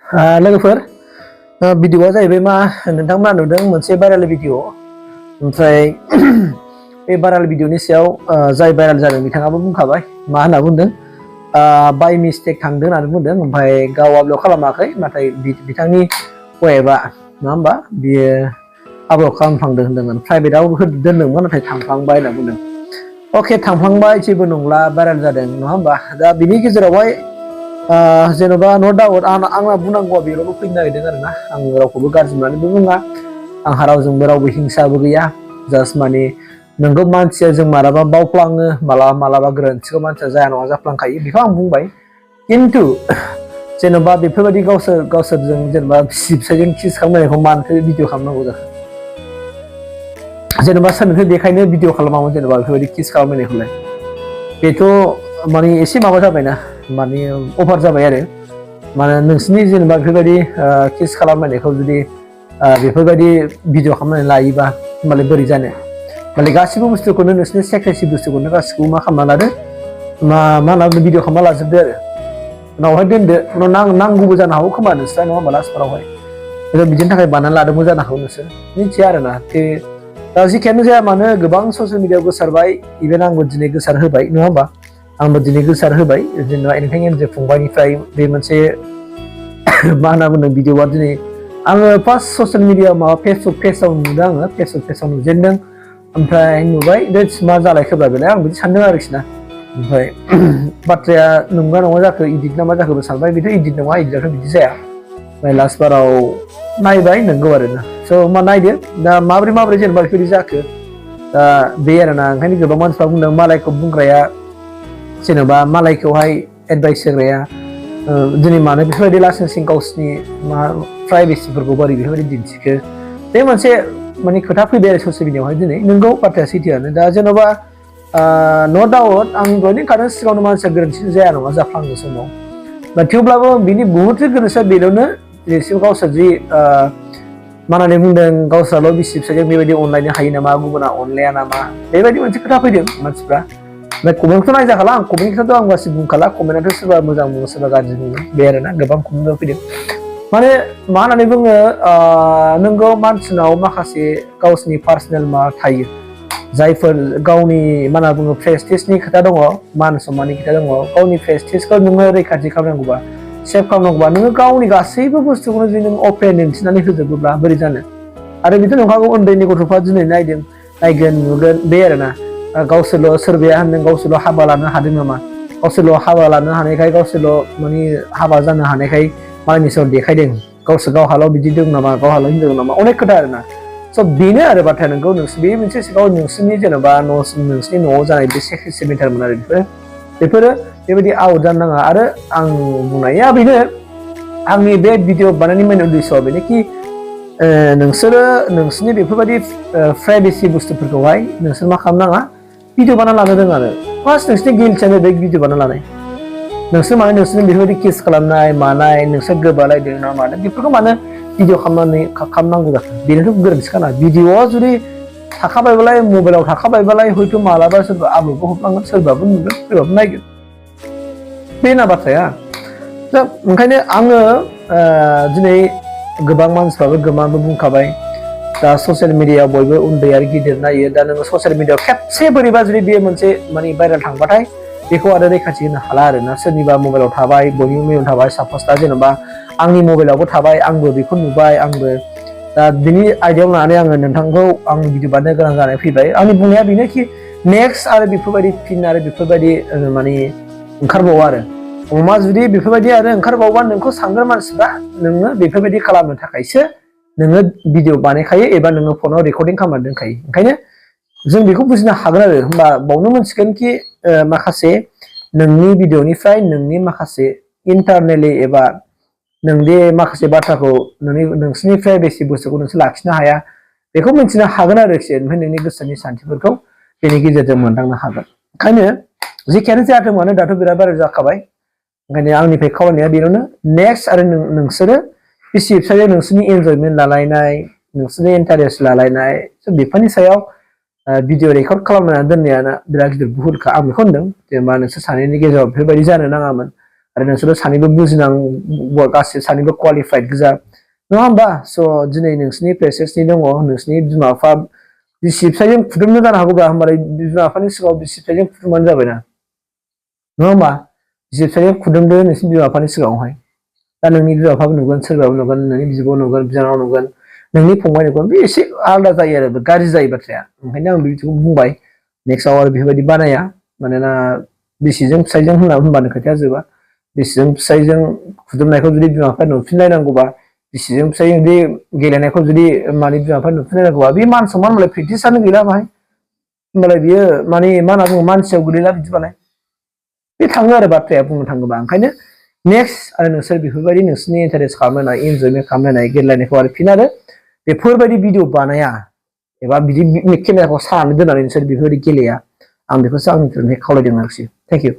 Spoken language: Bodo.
लोगोफोर भिडिअआ जाहैबाय मा नोंथांमोना नुदों मोनसे भाइराल भिडिअ ओमफ्राय बे भाइराल भिडिअनि सायाव जाय भाइराल जादों बिथाङाबो बुंखाबाय मा होनना बुंदों बाय मिस्टेक थांदों होननानै बुंदों ओमफ्राय गाव आपल'ड खालामाखै नाथाय बिथांनि वाइफआ नङा होमबा बियो आपल'ड खालामफ्लांदों होनदोंमोन प्राइभेटआव दोनदोंमोन नाथाय थांफ्लांबाय होनना बुंदों। अके थांफ्लांबाय जेबो नंला भाइराल जादों नङा होमबा दा बिनि गेजेरावहाय जेन'बा नो डाउट आंना बुंनांगौआ बेयावबो फैनो नागिरदों आरोना आं रावखौबो गाज्रि होननानैबो बुङा आंहा रावबो हिंसाबो गैया जास्ट माने नोंगौ मानसिया जों मालाबा बावफ्लाङो मालाबा गोरोन्थिखौ मानसिया जाया नङा जाफ्लांखायो बेखौ आं बुंबाय खिन्थु जेन'बा बेफोरबायदि गावसोरजों जेनेबा बिसि फिसायजों किस खालामनायखौ मानोथो भिडिअ खालामनांगौ जाखो जेनेबा सोरनोथो देखायनो भिडिअ खालामामोन जेनेबा बेफोरबायदि किस खालामनायखौलाय बेथ' माने एसे माबा जाबायना माने अभार जाबाय आरो माने नोंसिनि जेनेबा बेफोरबायदि किस खालामनायखौ जुदि बेफोरबायदि भिडिअ खालामनानै लायोबा होमबालाय बोरै जानो माने गासिबो बुस्थुखौनो नोंसिनि सेक्रेसि बुस्थुखौनो गासिखौबो मा खालामना लादो मा होनना भिडिअ खालामना लाजोबदो आरो उनावहाय दोनदो उनाव नांगौबो जानो हागौ खोमा नोंस्रा नङा होमबा लास्टफोरावहाय बिदिनि थाखाय बानायनानै लादोंबो जानो हागौ नोंसोर मिथिया आरोना दा जेखियानो जाया मानो गोबां ससियेल मिडियाआव गोसारबाय इभेन आंबो दिनै गोसार होबाय नङा होमबा आंबो दिनै गोसार होबाय जेनेबा एनिखायनो एनजे फंबायनिफ्राय बे मोनसे मा होनना बुंदों भिडिअआ दिनै आङो फार्स्ट ससियेल मिडिया माबा फेसबुक पेजाव नुदों आङो फेसबुक पेजाव नुजेनदों ओमफ्राय नुबाय मा जालायखोब्ला बेलाय आं बिदि सानदों आरोखि ना ओमफ्राय बाथ्राया नंगौना नङा जाखो इदिट ना मा जाखोबो सानबाय बेथ' इदिट नङा इदिटआथ' बिदि जाया ओमफ्राय लास्ट बाराव नायबाय नंगौ आरोना स' मा नायदो दा माबोरै जेनेबा बेफोरबायदि जाखो दा बे आरोना ओंखायनो गोबां मानसिफ्रा बुंदों मालायखौ बुंग्राया जेनेबा मालायखौहाय एडभाइस होग्राया दिनै मानो बेफोरबायदि लासिंसिं गावसिनि मा प्राइभेसिफोरखौ बोरै बेफोरबायदि दिन्थिखो बे मोनसे माने खोथा फैबाय आरो ससियेल मिडियाआवहाय दिनै नोंगौ बाथ्राया सैथोआनो दा जेन'बा नो डाउट आं दहायनो होनखादों सिगाङावनो मानसिया गोरोन्थि जाया नङा जाफ्लाङो समाव दा थेवब्लाबो बिनि बहुद गोरोन्थिया बेयावनो दिनैसिम गावसोर जि मा होननानै बुंदों गावस्राल' बिसि फिसायजों बेबायदि अनलायनो हायो नामा गुबुना अनलाया नामा बेबायदि मोनसे खोथा फैदों मानसिफ्रा ओमफ्राय कमेन्टखौथ' नायजाखाला आं कमेन्टखौथ' आं गासिबो बुंखाला कमेन्टआथ' सोरबा मोजां बुङो सोरबा गाज्रि बुङो बे आरोना गोबां कमेन्टआव फैदों माने मा होननानै बुङो नोंगौ मानसिनाव माखासे गावसिनि पार्सनेल मा थायो जायफोर गावनि मा होनना बुङो प्रेस्टिजनि खोथा दङ मान सम्माननि खोथा दङ गावनि प्रेस्टिजखौ नोङो रैखाथि खालामनांगौबा सेभ खालामनांगौबा नोङो गावनि गासैबो बुस्थुखौनो जुदि नों अपेन दिन्थिनानै होजोबोब्ला बोरै जानो आरो बेथ' नंखागौ उन्दैनि गथ'फ्रा दिनै नायगोन नुगोन बे आरोना गावसोरल' सोरबाया होनदों गावसोरल' हाबा लानो हादों नामा गावसोरल' हाबा लानो हानायखाय गावसोरल' माने हाबा जानो हानायखाय मालायनि सायाव देखायदों गावहाल' बिदि दं नामा गावहाल' हिनजाव नामा अनेक खोथा आरोना स' बेनो आरो बाथ्राया नोंगौ बे मोनसे सिगाङाव नोंसिनि जेनेबा नोंसिनि न'आव जानाय बे सेक्रेसि मेटारमोन आरो बेफोरो बेबायदि आउट जानो नाङा आरो आं बुंनाया बेनो आंनि बे भिडिअ बानायनायनि मेन उद्देश्यआ बेनोखि नोंसोरो नोंसिनि बेफोरबायदि प्राइभेसि बुस्थुफोरखौहाय नोंसोर मा खालामनाङा भिडिअ बानायना लानो रोङा फार्स्ट नोंसिनि गिल्टियानो बे भिडिअ बानायना लानाय नोंसोर माने नोंसोरनि बेफोरबायदि किस खालामनाय मानाय नोंसोर गोबालायदों ना मादों बेफोरखौ मानो भिडिअ खालामनांगौ जाखो बेनोथ' गोरोन्थि खाना भिडिअआ जुदि थाखाबायबालाय मबाइलाव थाखाबायबालाय हयथ' मालाबा सोरबा आपल'डबो हरनांगोन सोरबाबो नुगोन सोरबाबो नायगोन बेना बाथ्राया दा ओंखायनो आङो दिनै गोबां मानसिफ्राबो गोबांबो बुंखाबाय दा ससियेल मिडियाआव बयबो उन्दै आरो गिदिर नायो दा नोङो ससियेल मिडियाआव खेबसे बोरैबा जुदि बेयो मोनसे माने भाइराल थांबाथाय बेखौ आरो रैखाथि होनो हाला आरोना सोरनिबा मबाइलाव थाबाय बयनिबो मबाइलाव थाबाय सापस दा जेनेबा आंनि मबाइलावबो थाबाय आंबो बेखौ नुबाय आंबो दा बिनि आयदायाव लानानै आङो नोंथांखौ आंनि भिडिअ बानायनो गोनां जानानै फैबाय आंनि बुंनाया बेनोखि नेक्स्ट आरो बेफोरबायदि फिन आरो बेफोरबायदि माने ओंखारबावो आरो अमा जुदि बेफोरबायदि आरो ओंखारबावबा नोंखौ सानगोन मानसिफ्रा नोङो बेफोरबायदि खालामनो थाखायसो नोङो भिडिअ बानायखायो एबा नोङो फनाव रेकर्डिं खालामना दोनखायो ओंखायनो जों बेखौ बुजिनो हागोन आरो होमबा बावनो मोनसिगोन कि माखासे नोंनि भिडिअनिफ्राय नोंनि माखासे इन्टारनेलि एबा नोंदि माखासे बाथ्राखौ नोंसिनि प्राइभेसि बुस्थुखौ नोंसोर लाखिनो हाया बेखौ मिन्थिनो हागोन आरोखि ओमफ्राय नोंनि गोसोनि सान्थिफोरखौ बेनि गेजेरजों मोनदांनो हागोन ओंखायनो जेखियानो जायाथों मानो दाथ' बिराद बारा जाखाबाय ओंखायनो आंनिफ्राय खावलायनाया बेयावनो नेक्स्ट आरो नोंसोरो बिसि फिसाय नोंसोरनि एन्जयमेन्ट लालायनाय नोंसोरनि इन्टारेस्ट लालायनाय बेफोरनि सायाव भिडिअ रेकर्ड खालामनानै दोननायानो बिराद गिदिर भुलखा आं बेखौ होनदों जेनेबा नोंसोर सानैनि गेजेराव बेफोरबायदि जानो नाङामोन आरो नोंसोरो सानैबो बुजिनां गासै सानैबो क्वालिफाइड गोजा नङा होमबा स' दिनै नोंसिनि प्रेसेसनि दङ नोंसिनि बिमा बिफा बिसि फिसायजों खुदुमनो जानो हागौब्ला होमबालाय बिमा बिफानि सिगाङाव बिसि फिसायजों खुदुमबानो जाबायना नङा होमबा बिसि फिसायजों खुदुमदो नोंसिनि बिमा बिफानि सिगाङावहाय दा नोंनि बिमा बिफाबो नुगोन सोरबाबो नुगोन नोंनि बिब' नुगोन बिनानाव नुगोन नोंनि फंबाय नुगोन बे एसे आलादा जायो आरो गाज्रि जायो बाथ्राया ओंखायनो आं बिदिखौ बुंबाय नेक्स्टआव आरो बेफोरबायदि बानाया मानोना बिसिजों फिसायजों होनबानो खोथाया जोबा बिसिजों फिसायजों खुदुमनायखौ जुदि बिमा बिफाया नुफिनलायनांगौबा बिसिजों फिसायजों जुदि गेलेनायखौ जुदि माने बिमा बिफाया नुफिनलायनांगौबा बे मान सनमान होनबालाय प्रेक्टिसानो गैला बाहाय होमबालाय बियो माने मा होनना बुङो मानसियाव गोलैला बिदिबालाय बे थाङो आरो बाथ्राया बुंनो थाङोबा ओंखायनो नेक्स्ट आरो नोंसोर बेफोरबायदि नोंसोरनि इन्टारेस्ट खालामलायनाय इन्जयमेन्ट खालामलायनाय गेलेनायखौ आरो फिन आरो बेफोरबायदि भिडिअ बानाया एबा बिदि केमेराखौ सानानै दोननानै नोंसोर बेफोरबायदि गेलेया आं बेखौसो आंनिफ्राय खावलायदों आरोखि थेंक इउ